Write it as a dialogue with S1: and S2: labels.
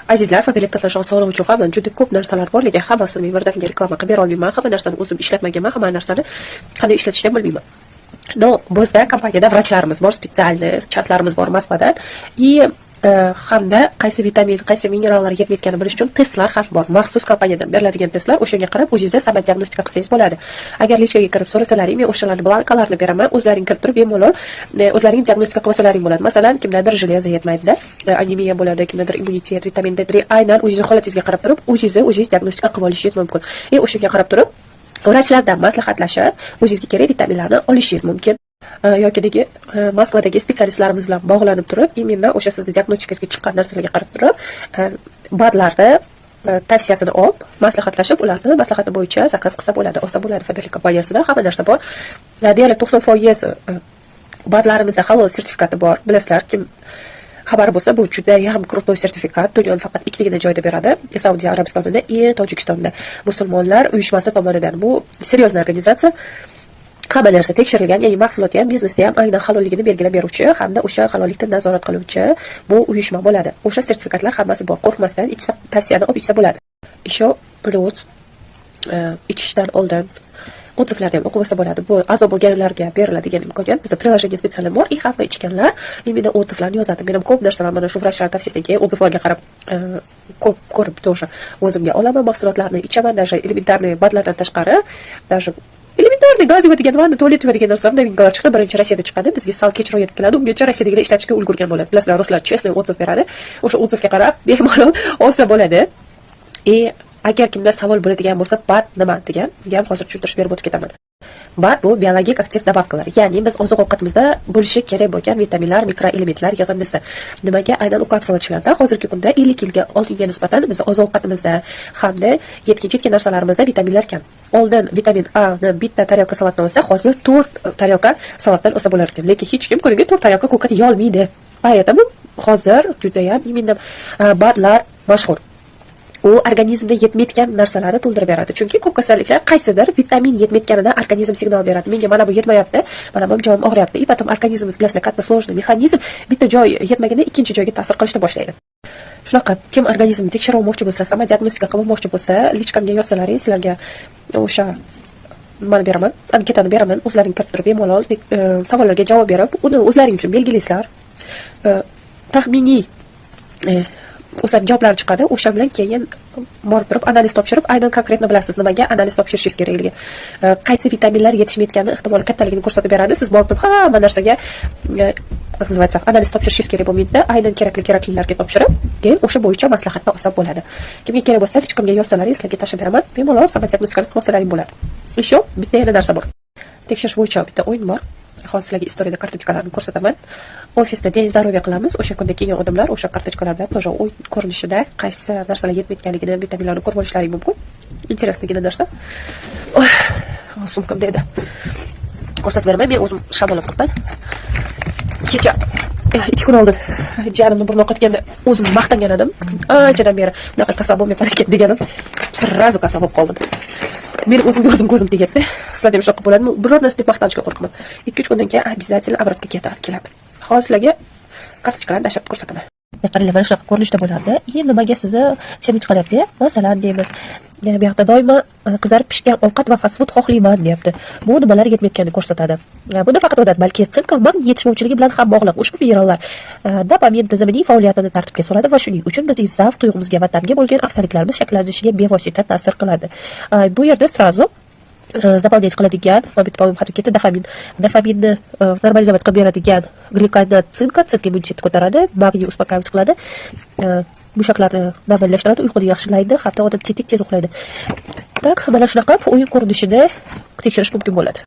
S1: Azizlar, Faberlic qatnashgan sog'liq uchun ham juda ko'p narsalar bor, lekin hammasini men birdaniga reklama qilib bera olmayman. Hamma narsani o'zim ishlatmaganman, hamma narsani qanday ishlatishni ham bilmayman. Но bizda kompaniyada vrachlarimiz bor, специальный chatlarimiz bor Moskvadan. И hamda qaysi vitamin, qaysi minerallar yetmayotganini bilish uchun testlar ham bor. Maxsus kompaniyadan beriladigan testlar, o'shanga qarab o'zingizda самодиагностика qilsangiz bo'ladi. Agar личка ga kirib so'rasalaring, men o'shalarni blankalarni beraman, o'zlaring kirib turib bemalol o'zlaring diagnostika qilib olsalaring bo'ladi. Masalan, kimdadir железо yetmaydida, anemiya bo'ladi, kimdadir immunitet, vitamin D3, aynan o'zingizni holatingizga qarab turib, o'zingizni o'zingiz diagnostika qilib olishingiz mumkin. И o'shanga qarab turib vrachlardan maslahatlashib, o'zingizga kerak vitaminlarni olishingiz mumkin. Yokidagi Moskvadagi spetsialistlarimiz bilan bog'lanib turib, именно o'sha sizni diagnostikangizga chiqqan narsalarga qarab turib, БАД larni tavsiyasini olib, maslahatlashib, ularni maslahati bo'yicha zakaz qilsa bo'ladi, olsa bo'ladi. Faberlic kompaniyasida hamma narsa bor. Deyarli 90% БАД larimizda halol sertifikati bor. Bilasizlar, kim xabari bo'lsa, bu judayam крутой sertifikat. Dunyoni faqat ikkitagina joyda beradi: Saudiya Arabistonida и Tojikistonda. Musulmonlar uyushmasi tomonidan. Bu серьезный организация. Hamma narsa tekshirilgan, ya'ni mahsulotni ham, biznesni ham aynan halolligini belgilab beruvchi hamda o'sha halollikni nazorat qiluvchi bu uyushma bo'ladi. O'sha sertifikatlar hammasi bor. Qo'rqmasdan ichsa, tavsiyani olib ichsa bo'ladi. Еще плюс ichishdan oldin отзыв larni ham o'qib olsa bo'ladi. Bu a'zo bo'lganlarga beriladigan imkoniyat. Bizda приложение специально bor и hamma ichganlar именно отзыв larni yozadi. Men ham ko'p narsalar mana shu vrachlar tavsiyasidan keyin отзыв larga qarab ko'p ko'rib тоже o'zimga olaman mahsulotlarni, ichaman. Даже элементарный БАД lardan tashqari, даже элементарный gaz yuvadigan vanna, tualet yuvadigan narsam, новинка lar chiqsa, birinchi Rossiyada chiqadi, bizga sal kechroq yetib keladi, ungacha Rossiyadagilar ishlatishga ulgurgan bo'ladi. Bilasizlar, ruslar честный отзыв beradi. O'sha отзыв ga qarab bemalol olsa bo'ladi. И agar kimda savol bo'ladigan bo'lsa, БАД nima degan, unga ham hozir tushuntirish berib o'tib ketaman. БАД bu biologik aktiv добавка lar, ya'ni biz oziq ovqatimizda bo'lishi kerak bo'lgan vitaminlar, mikroelementlar yig'indisi. Nimaga aynan u kapsula ichilarda? Hozirgi kunda 50 yilga oldinga nisbatan biz oziq ovqatimizda hamda yetkin-chetkin narsalarimizda vitaminlar kam. Oldin vitamin A ni bitta tarelka salatdan olsa, hozir to'rt tarelka salatdan olsa bo'lar ekan. Lekin hech kim kuniga to'rt tarelka ko'kat yeyolmaydi. Поэтому hozir judayam именно БАД lar mashhur. U organizmda yetmayotgan narsalarni to'ldirib beradi, chunki ko'p kasalliklar qaysidir vitamin yetmayotganidan organizm signal beradi: menga mana bu yetmayapti, mana bu joyim og'riyapti. И потом organizmimiz, bilasizlar, katta сложный mexanizm, bitta joy yetmaganda ikkinchi joyga ta'sir qilishni boshlaydi. Shunaqa, kim organizmni tekshirib olmoqchi bo'lsa, самодиагностика qilib olmoqchi bo'lsa, личка mga yozsalaring, sizlarga o'sha nimani beraman, anketani beraman. O'zlaring kirib turib bemalol savollarga javob berib, uni o'zlaring uchun belgilaysizlar. Taxminiy o'zlari javoblari chiqadi. O'sha bilan keyin borib turib analiz topshirib, aynan конкретно bilasiz, nimaga analiz topshirishingiz kerakligi, qaysi vitaminlar yetishmayotgani ehtimoli kattaligini ko'rsatib beradi. Siz borib turib hamma narsaga как называется, analiz topshirishingiz kerak bo'lmaydida, aynan kerakli keraklilarga topshirib, keyin o'sha bo'yicha maslahatni olsa bo'ladi. Kimga kerak bo'lsa, личка mga yozsalaring, sizlarga tashlab beraman, bemalol самодиагностика ni qilib olsalaring bo'ladi. Еще bitta yana narsa bor, tekshirish bo'yicha bitta o'yin bor. Hozir sizlarga istoriyada kartochkalarni ko'rsataman. Ofisda день здоровья qilamiz, o'sha kunda kelgan odamlar o'sha kartochkalar bilan тоже o'yin ko'rinishida qaysi narsalar yetmayotganligini, vitaminlarni ko'rib olishlari mumkin. Интересный gina narsa. Oy, sumkamda edi, ko'rsatib beraman. Men o'zim shamollab qolibman. Kecha 2 kun oldin jiyanimni burni oqayotganda o'zim maqtangan edim, anchadan beri bunaqa kasal bo'lmayapman ekan deganim, сразу kasal bo'lib qoldim. Meni o'zimga o'zim ko'zim tegyapti. Sizlarda ham shunaqa bo'ladimi? Biror narsa deb maqtanishga qo'rqaman. 2-3 kundan keyin обязательно обратно ketadi, keladi. Hozir sizlarga kartochkalarni tashlab ko'rsataman. Qaranglar, mana shunaqa ko'rinishda bo'lardi. И nimaga sizni sevinch qilyapti? Masalan, deymiz, bu yoqda doimo qizarib pishgan ovqat va fast food xohlayman, deyapti. Bu nimalar yetmayotganini ko'rsatadi. Bu nafaqat odat, balki sink va magniy yetishmovchiligi bilan ham bog'liq. Ushbu minerallar dopamin tizimining faoliyatini tartibga soladi va shuning uchun bizning zavq tuyg'umizga va ta'mga bo'lgan afzalliklarimiz shakllanishiga bevosita ta'sir qiladi. Bu yerda сразу заполнять qiladigan, mana bitta по-моему xato ketdi, dopaminni нормализовать qilib beradigan гликолинат цинка, sink immunitetni ko'taradi, magniy успокаивать qiladi, mushaklarni normallashtiradi, uyquni yaxshilaydi, hatto odam tetik tez uxlaydi. Так, mana shunaqa o'yin ko'rinishida tekshirish mumkin bo'ladi.